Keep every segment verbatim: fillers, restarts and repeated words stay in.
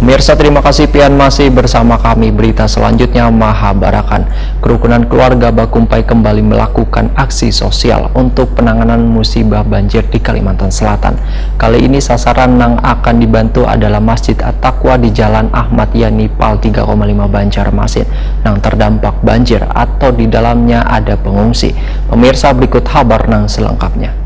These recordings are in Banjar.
Pemirsa, terima kasih pian masih bersama kami. Berita selanjutnya mahabarakan. Kerukunan keluarga Bakumpai kembali melakukan aksi sosial untuk penanganan musibah banjir di Kalimantan Selatan. Kali ini sasaran nang akan dibantu adalah Masjid At-Taqwa di Jalan Ahmad Yani Pal tiga koma lima Banjarmasin nang terdampak banjir atau di dalamnya ada pengungsi. Pemirsa, berikut habar nang selengkapnya.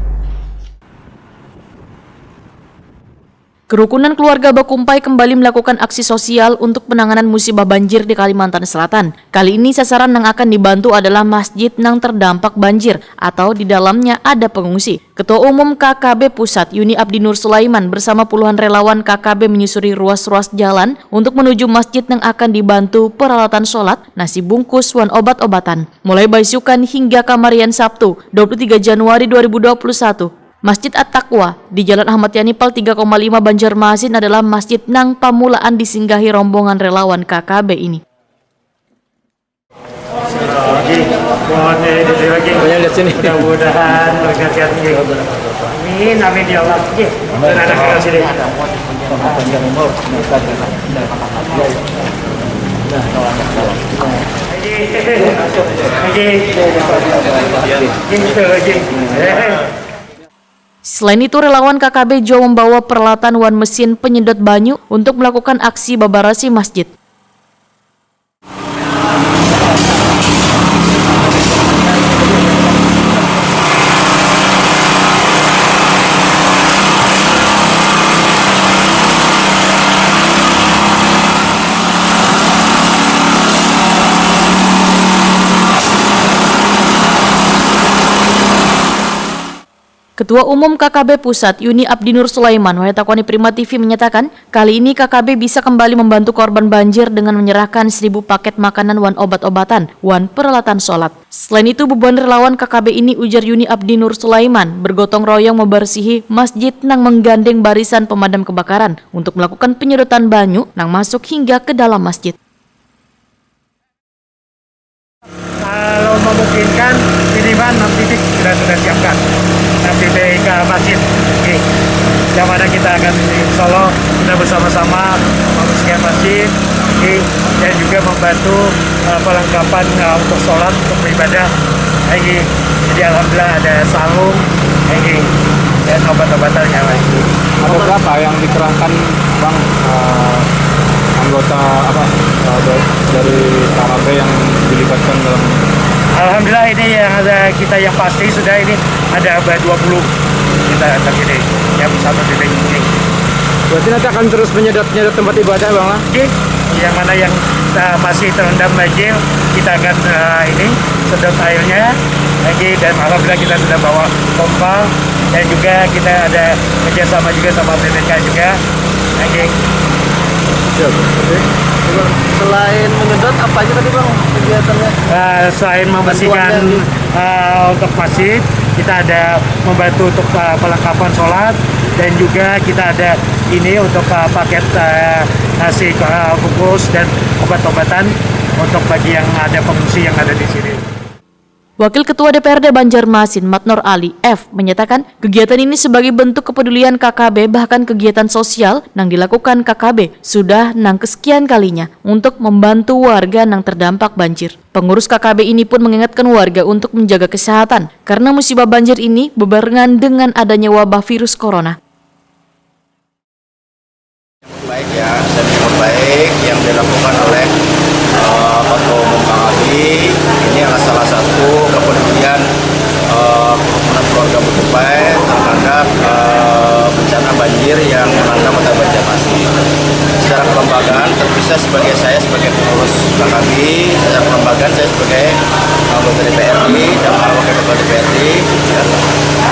Kerukunan keluarga Bakumpai kembali melakukan aksi sosial untuk penanganan musibah banjir di Kalimantan Selatan. Kali ini sasaran nang akan dibantu adalah masjid nang terdampak banjir atau di dalamnya ada pengungsi. Ketua Umum K K B Pusat Yuni Abdi Nur Sulaiman bersama puluhan relawan K K B menyusuri ruas-ruas jalan untuk menuju masjid nang akan dibantu peralatan sholat, nasi bungkus, wan obat-obatan. Mulai baisukan hingga kamarian Sabtu, dua puluh tiga Januari dua ribu dua puluh satu, Masjid At-Taqwa di Jalan Ahmad Yani Pal tiga koma lima Banjarmasin adalah masjid nang pamulaan disinggahi rombongan relawan K K B ini. Oke, mohon ya, ini lagi. Banyak lihat sini. Mudah-mudahan berkat-kat ini. Amin, amin ya Allah. Oke, dan ada ke sini. Oke. Oke. Gitu, oke. Selain itu, relawan K K B jua membawa peralatan wan mesin penyedot banyu untuk melakukan aksi babarasi masjid. Ketua Umum K K B Pusat, Yuni Abdinur Sulaiman, wayah takoni Prima T V menyatakan, kali ini K K B bisa kembali membantu korban banjir dengan menyerahkan seribu paket makanan wan obat-obatan, wan peralatan sholat. Selain itu, bubuhan relawan K K B ini, ujar Yuni Abdinur Sulaiman, bergotong royong membersihi masjid nang menggandeng barisan pemadam kebakaran untuk melakukan penyedotan banyu nang masuk hingga ke dalam masjid. Kalau memungkinkan, minimal enam titik kita sudah siapkan. Enam titik ke masjid. Oke. Yang mana kita akan, insya Allah, kita bersama-sama membersihkan masjid. Oke. Dan juga membantu, eh, perlengkapan, eh, untuk sholat, untuk beribadah. Oke. Jadi, alhamdulillah, ada sarung. Oke. Dan obat-obatan yang lain. Ada berapa yang dikerahkan, Bang, eh, anggota apa, eh, da- dari K K B yang dilibatkan dalam? Alhamdulillah, ini yang ada kita yang pasti sudah ini ada dua puluh kita tadi ini, yang satu titik ini. Berarti nanti akan terus menyedot-nyedot tempat ibadah, Bang, lah? Oke, yang mana yang, eh, masih terendam banjir, kita akan, eh, ini, sedot airnya. Oke, dan alhamdulillah kita sudah bawa pompa dan juga kita ada kerjasama juga sama P P K juga. Oke. Siap. Oke. Selain menyedot, apa aja tadi, Bang, kegiatannya? Eh, selain membersihkan, bantuannya, eh, untuk masjid, kita ada membantu untuk, eh, perlengkapan sholat, dan juga kita ada ini untuk, eh, paket, eh, nasi, eh, bungkus dan obat-obatan untuk bagi yang ada pengungsi yang ada di sini. Wakil Ketua D P R D Banjarmasin, Matnor Ali F, menyatakan kegiatan ini sebagai bentuk kepedulian K K B, bahkan kegiatan sosial nang dilakukan K K B sudah nang kesekian kalinya untuk membantu warga nang terdampak banjir. Pengurus K K B ini pun mengingatkan warga untuk menjaga kesehatan karena musibah banjir ini bebarengan dengan adanya wabah virus corona. Baik ya, dan yang baik yang dilakukan oleh, eh, Ketua Umum K K B ini adalah salah satu kepedulian, eh, kerukunan keluarga Butupai terhadap, eh, bencana banjir yang melanda Kota Banjarmasin. Secara kelembagaan terpisah sebagai saya sebagai pengurus K K B, secara kelembagaan saya sebagai anggota D P R D dan para wakil ketua D P R D, ya.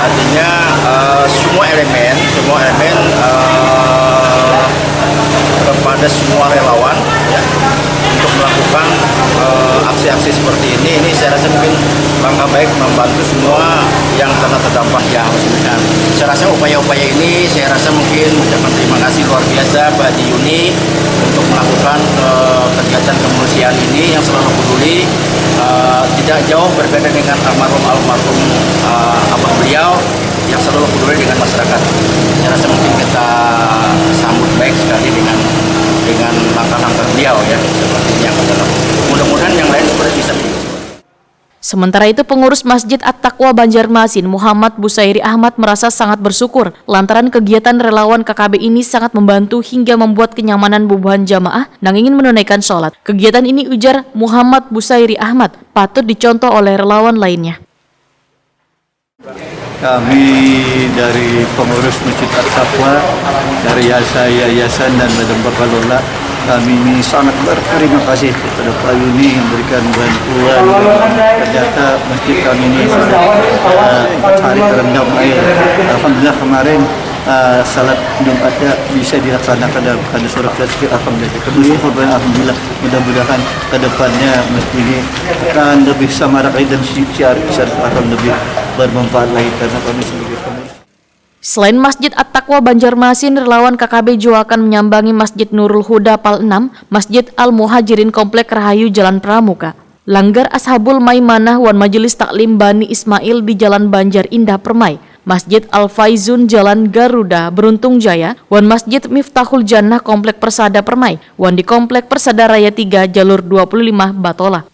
Artinya, eh, semua elemen, semua elemen, eh, kepada semua relawan, ya, untuk melakukan, eh, aksi-aksi seperti ini. Ini saya rasa mungkin langkah baik membantu semua yang kena terdampak, ya. Saya rasa upaya-upaya ini, saya rasa mungkin ucapan terima kasih luar biasa bagi Yuni untuk melakukan, eh, kegiatan kemanusiaan ini yang selalu peduli, eh, tidak jauh berbeda dengan almarhum almarhum, eh, abah beliau yang selalu peduli dengan masyarakat. Saya rasa mungkin kita sambut baik sekali dengan dengan Langkah-langkah beliau ya, seperti ini yang mudah-mudahan yang lain juga bisa. Sementara itu, pengurus Masjid At-Taqwa Banjarmasin, Muhammad Busairi Ahmad, merasa sangat bersyukur lantaran kegiatan relawan K K B ini sangat membantu hingga membuat kenyamanan bubuhan jamaah nang ingin menunaikan sholat. Kegiatan ini, ujar Muhammad Busairi Ahmad, patut dicontoh oleh relawan lainnya. Kami dari pengurus Masjid At-Taqwa, dari Yasa-, Yayasan dan Badan Pengelola, kami ini sangat berterima kasih kepada Pak Yuni yang memberikan bantuan. Ternyata masjid kami ini sudah, eh, empat hari terendam air. Alhamdulillah, kemarin, eh, salat Jumatnya bisa dilaksanakan dalam keadaan surat. Alhamdulillah, kita bersyukur banyak, alhamdulillah. Mudah-mudahan ke depannya masjid ini akan lebih semarak lagi dan si-, siar bisa akan lebih bermanfaat lagi karena kami sebagai pengurus. Selain Masjid At-Taqwa Banjarmasin, relawan K K B jua akan menyambangi Masjid Nurul Huda Pal enam, Masjid Al-Muhajirin Komplek Rahayu Jalan Pramuka, Langgar Ashabul Maimanah wan Majelis Taklim Bani Ismail di Jalan Banjar Indah Permai, Masjid Al-Faizun Jalan Garuda Beruntung Jaya, wan Masjid Miftahul Jannah Komplek Persada Permai, wan di Komplek Persada Raya tiga Jalur dua puluh lima Batola.